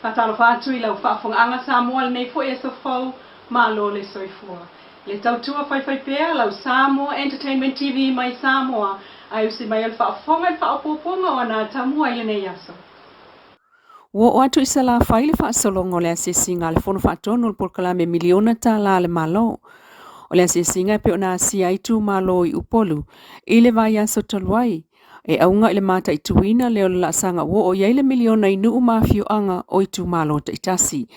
Faatalofa atu i lau faafofogaaga Samoa i lenei foi aso fou, malo le soifua. Le tautua faifaipea lau Samoa Entertainment TV mai Samoa, ae usi mai o le faafofoga i le faaopoopoga o ana atamua i lenei aso. Ua oo atu i Salafai le faasologa o le asiasiga a le Fono Faatonu o le Polokalame Miliona Tala a le Malo. O le asiasiga e pei ona asia ai itumalo i Upolu i le vaiaso talu ai, e auga i le mataituina lea o le laasaga ua oo i ai le miliona i nuu ma afioaga o itumalo taitasi.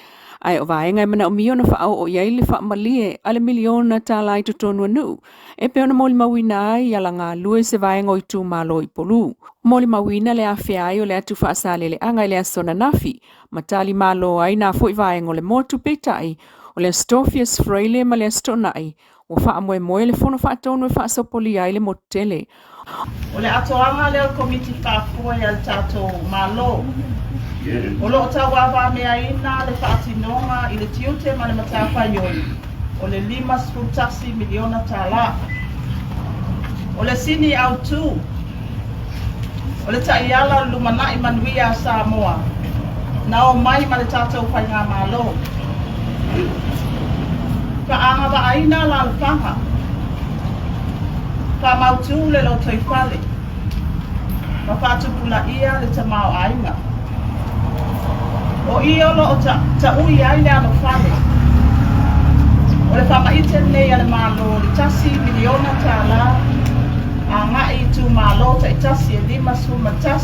Ae o vaega e manaomia ona faaoo i ai le faamalie a le miliona tala i totonu o nuu e pei ona molimauina ai alagalue se vaega o itumalo i Upolu. Molimauina le afea ai o le atu faasaleleaga i le aso ananafi ma talimalo ai nā foi vaega o le motu, peitai o le Aso Tofi, Aso Faraile ma le Aso Toonai ua faamoemoe le Fono Faatonu e faasopolia ai le motu tele. O le atoaga lea o le Komiti Faafoe a le tatou Malo o lo o tauavameaina le faatinoga i le tiute ma le matafaioi o le $51 miliona. O le sini autu o le taiala o le lumanai manuia a Samoa na o mai ma le tatou faigamalo. Faaagavaaina alaalafaga, faamautu le lotoifale ma faatupulaia le tamaoaiga. O i o lo o taui ai le alofale o le faamaite lenei a le Malo le $1 miliona agai i itumalo taitasi e 51.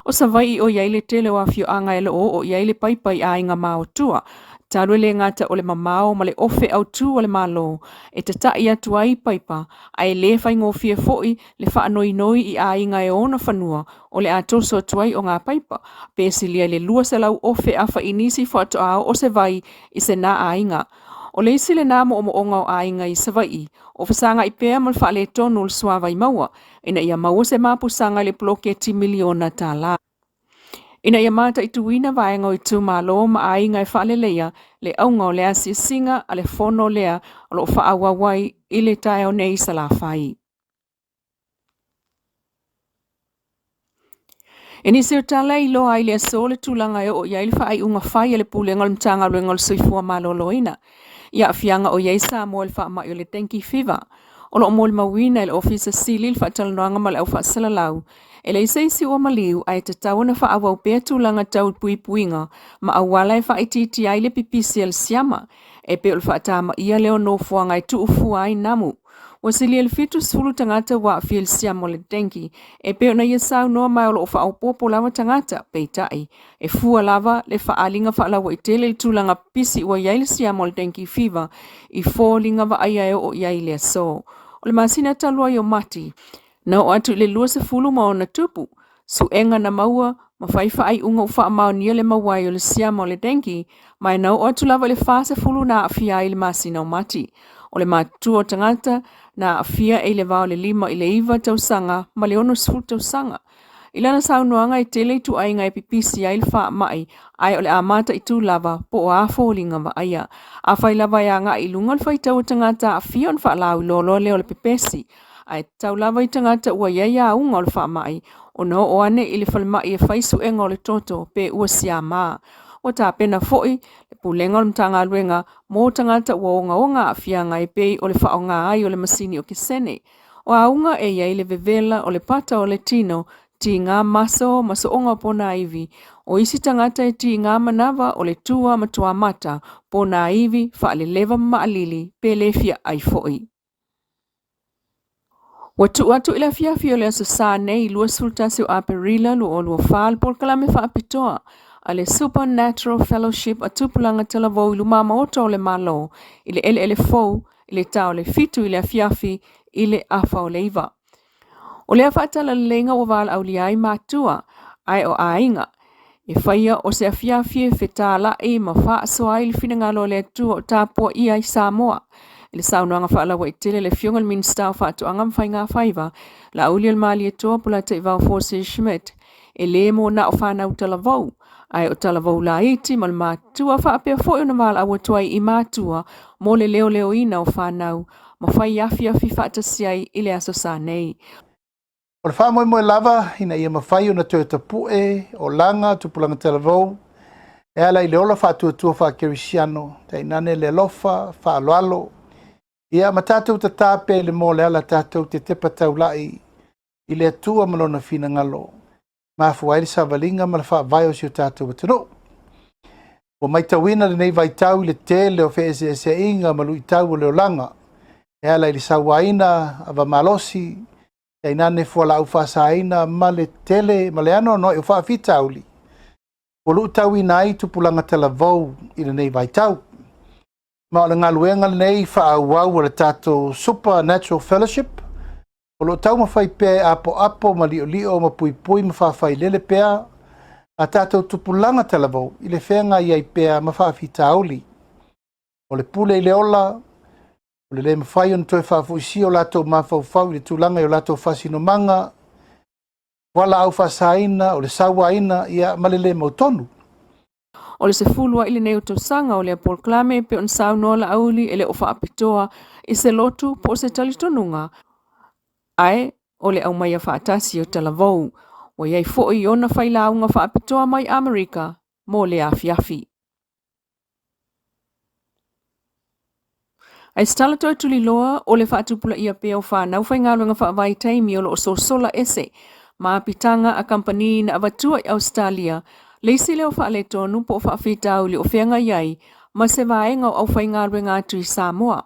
O Savaii o i ai le tele o afioaga e le o oo i ai le paipa i aiga maotua, talu e le gata o le mamao ma le ofe autū a le Malo e tata'i atu ai paipa, ae le faigofie foi le faanoinoi i aiga e ona fanua o le a toso atu ai o ngā paipa, pe silia i le 200 ofe afa i nisi faatoa oo se vai i se nā aiga. O le isi lenā moomooga o aiga i Savaii, o fesagai pea ma le faaletonu o le suavai maua, ina ia maua se mapusaga i le poloketi miliona tala. Ina ia mataituina vaega o itumalo ma aiga e faaleleia le auga o le asiasiga a le fono lea o lo o faaauau ai i le taeao nei i Salafai. E nisi o tala e iloa ai le aso le tulaga e oo i ai le faaiuga fai a le Pulega o le Matagaluega o le Soifua Maloloina i aafiaga o i ai Samoa i le faamai o le dengue fever. O lo o molimauina e le Ofisa Sili le faatalanoaga ma le au faasalalau e leai se isi ua maliu ae tatau ona faaauau pea tulaga tau puipuiga ma auala e faaitiitia ai le pipisi a le siama e pei o le faatamaia lea o nofoaga e tuufua ai namu. Ua silia i le 70 tagata ua aafia i le siama o le dengue e pei ona ia saunoa mai o lo o faaopoopo lava tagata, peitai e fua lava le faaaliga faalauaitele i le tulaga pipisi ua i ai le siama o le dengue fever i foliga vaaia e oo i ai i le aso. O le masina talu ai o Mati, na oo atu i le 20 ma ona tupu suega na maua ma fai faaiuga ua faamaonia le maua ai o le siama o le dengue, ma e na oo atu lava i le 40 na aafia ai i le masina o Mati. O le matutua o tagata na aafia e i le va o le 5 i le 9 tausaga ma le 60 tausaga. I lana saunoaga e tele ituaiga e pipisi ai le faamai, ae o le a mataitu lava po o a foliga vaaia. Afai lava e agai i luga le faitau o tagata aafia ona faalauiloa loa lea o le pepesi, ae tatau lava i tagata ua i ai auga o le faamai ona oo ane i le falemai e fai suega o le toto pe ua siama. Ua tapena foi le Pulega o le Matagaluega mo tagata ua ogaoga aafiaga e pei o le faaaoga ai o le masini okesene. O auga e i ai le vevela o le pata o le tino, tiga maso ma sooga o ponaivi. O isi tagata e tiga manava o le tua ma tuamata, ponaivi, faaleleva ma maalili, pe le fia ai foi. Ua tuu atu i le afiafi o le aso Sa nei 21 o Aperila 2024 le polokalame faapitoa a le Supernatural Fellowship a Tupulaga Talavou i luma maota o le Malo i le eleele fou i le ta o le 7 i le afiafi i le afa o le 9. O lea faatalaleiga ua valaaulia ai matua ae o aiga e faia o se afiafi e fetāla'i ma faasoa ai le finagalo o le Atua o tapuaia ai Samoa. I le saunoaga faalauaitele le Afioga i le Minisita o Faatoaga ma Faiga Faiva, Laaulialemalietoa Polataivao Fosi Schmidt, e lē mo na o fanau talavou, ae o talavou laiti ma le matutua faapea foi ona valaau atu ai i matua mo le leoleoina o fanau ma fai afiafi faatasi ai i le aso Sa nei. O le faamoemoe lava ina ia mafai ona toe tapue olaga tupulaga talavou. E ala i le ola faatuatua faakerisiano, tainane le alofa, faaaloalo, ia ma tatou tatā pea i le moa o le ala tatou te tepa taula'i i le Atua ma Lona finagalo, mafua ai le savaliga ma le faavae o si o tatou atunuu. Ua matauina lenei vaitau i le tele o feeseeseaiga ma luitau o le olaga, e ala i le sauaina, ava malosi, tainane fualaau faasaina ma le tele ma le anoanoai o faafitauli ua luitauina ai tupulaga talavou i lenei vaitau. Ma o le galuega lenei faaauau a le tatou Supernatural Fellowship o lo o taumafai pea e apoapo ma liolio ma puipui ma faafailele pea a tatou tupulaga talavou i le feagai ai pea ma faafitauli. O le pule i le ola, o le le mafai ona toe faafoisia o latou mafaufau i le tulaga i o latou faasinomaga, fualaau faasaina, o le sauaina, ia, ma le le mautonu. O le 10 ai lenei o tausaga o lea polokalame e pei ona saunoa Laauli e le o faapitoa i se lotu po o se talitonuga, ae o le aumaia faatasi o talavou. Ua i ai foi ona failauga faapitoa mai Amerika mo lea afiafi. Ae se tala toe tuliloa o le faatupulaia pea o fanau faigaluega faavaitaimi o lo o sosola ese ma apitaga a kamupani na avatua i Ausetalia, le isi lea o faaletonu po o faafitauli o feagai ai ma se vaega o aufaigaluega atu i Samoa.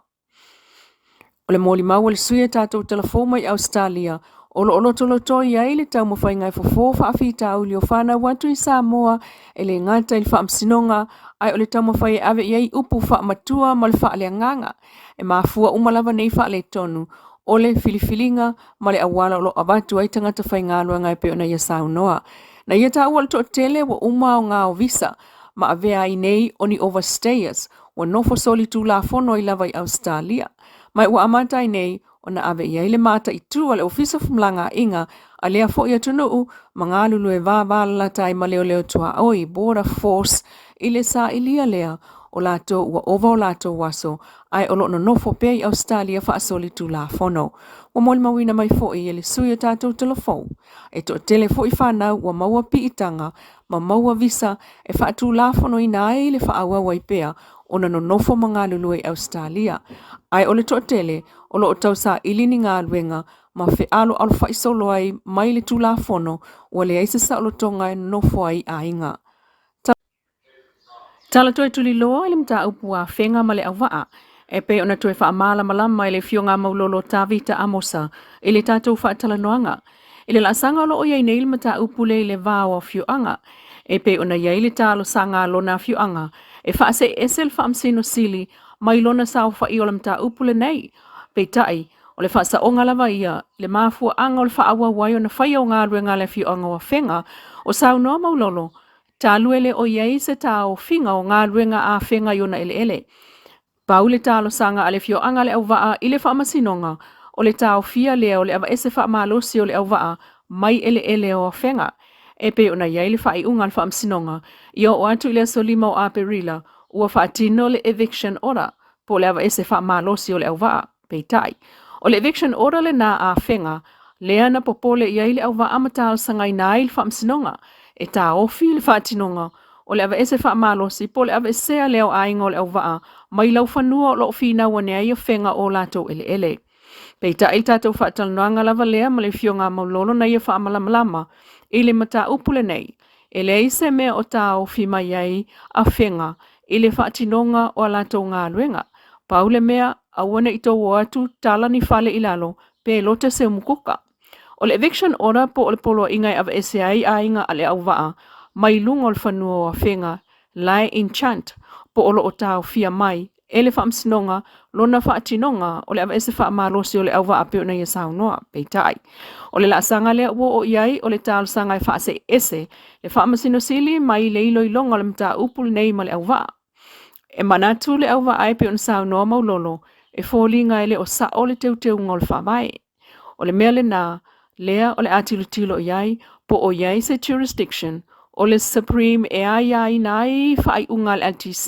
O le molimau a le sui a tatou talafou mai Ausetalia o lo o lotolotoi ai le taumafaiga e fofo faafitauli o fanau atu i Samoa e le gata i le faamasinoga ae o le taumafai e ave i ai upu faamatua ma le faaleagaga. E mafua uma lava nei faaletonu o le filifiliga ma le auala o lo o avatu ai tagata faigaluega e pei ona ia saunoa. Na ia taua le toatele ua uma aoga o visa ma avea ai nei o ni overstayers ua nofo solitulafono ai lava i Ausetalia. Ma ua amata ai nei ona ave i ai le mataitu a le Ofisa o Femalagaaiga a lea foi atunuu ma galulue vavalalata ai ma leoleo tuaoi Border Force i le sailia lea o latou ua ova o latou aso ae o lo o nonofo pea i Ausetalia faasolitulafono. Ua molimauina mai foi e le sui o tatou talafou e toatele foi fanau ua maua piitaga ma maua visa e faatulafonoina ai le faaauau ai pea ona nonofo ma galulue i Ausetalia, ae o le toatele o lo o tausaili ni galuega ma fealoalofaisolo ai mai le Tulafono ua leai se saolotoga e nonofo ai aiga. Tala toe tuliloa i le mataupu Afega ma le auvaa e pei ona toe faamalamalama e le Afioga Maulolo Tavita Amosa i le tatou faatalanoaga. I le laasaga o lo o i ai nei le mataupu lea i le va o afioaga, e pei ona i ai le talosaga a lona afioaga e faaseese le Faamasino Sili mai lona saofai o le mataupu lenei. Peitai, o le faasaoga lava ia i le mafuaaga o le faaauau ai ona faia o galuega a le afioaga o Afega. O saunoa Maulolo, talu e le o i ai se taofiga o galuega a Afega i ona eleele. Pau le talosaga a le afioaga le auvaa i le faamasinoga o le taofia lea o le aveese faamalosi o le auvaa mai eleele o Afega. E pei ona i ai le faaiuga a le faamasinoga ia oo atu i le aso 5 o Aperila ua faatino le eviction order po o le aveese faamalosi o le auvaa. Peitai, o le eviction order lena a Afega lea na popole i ai le auvaa ma talosagaina ai le faamasinoga e taofi le faatinoga o le aveese faamalosi po o le aveesea lea o aiga o le auvaa mai laufanua o lo o finau ane ai Afega o latou eleele. Peitai, le tatou faatalanoaga lava lea ma le Afioga Maulolo na ia faamalamalama i le mataupu lenei, e leai se mea o taofi mai ai Afega i le faatinoga o a latou galuega. Pau le mea, aua ne i tou o atu tala ni fale i lalo pe lote se umukuka. O le eviction order po o le poloaiga e aveese ai aiga a le auvaa mai luga o le fanua o Afega lae enchant po o lo o taofia mai e le faamasinoga lona faatinoga o le aveese faamalosi o le auvaa pei ona ia saunoa. Peitai, o le laasaga lea ua oo i ai o le talosaga e faaseese le Faamasino Sili mai le iloiloga o le mataupu lenei ma le auvaa. E manatu le auvaa e pei ona saunoa Maulolo e foliga e le o sao le teuteuga o le faavae. O le mea lena lea o le a tilotilo i ai po o i ai se jurisdiction o le Supreme e aiaina ai faaiuga a le LTC.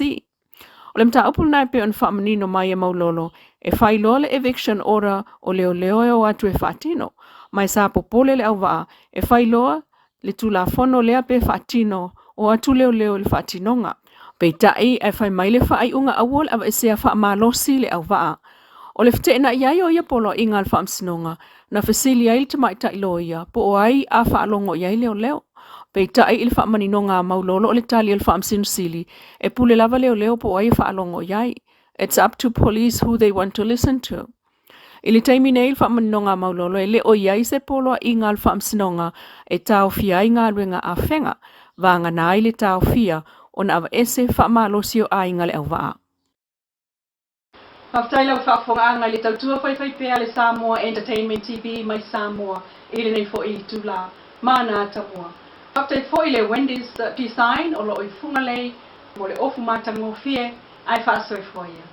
O le mataupu lena e pei ona faamanino mai e Maulolo e fai loa le eviction order o leoleo e o atu e faatino, ma e sa popole le auvaa e fai loa le tulafono lea pe faatino O atu leoleo i le faatinoga. Peitai, ae fai mai le faaiuga aua le aveesea faamalosi le auvaa. O le feteenai ai o ia poloaiga a le Faamasinoga, na fesili ai le tamaitai loia po o ai a faalogo i ai leoleo. Peitai i le faamaninoga a Maulolo o le tali a le Faamasino Sili, e pule lava leoleo po o ai e faalogo i ai. It's up to police who they want to listen to. I le taimi nei i le faamaninoga a Maulolo e le o i ai se poloaiga a le Faamasinoga e taofia ai galuega afega, vagana ai le taofia ona aveese faamalosi o aiga le auvaa. Faafetai lau faafofogaaga i le tautua faifaipea a le Samoa Entertainment TV mai Samoa i lenei foi itula. Mana tamua. Faafetai foi le Wendy's Design o lo o i Fugalei mo le ofu matagofie ae faasoifua ia.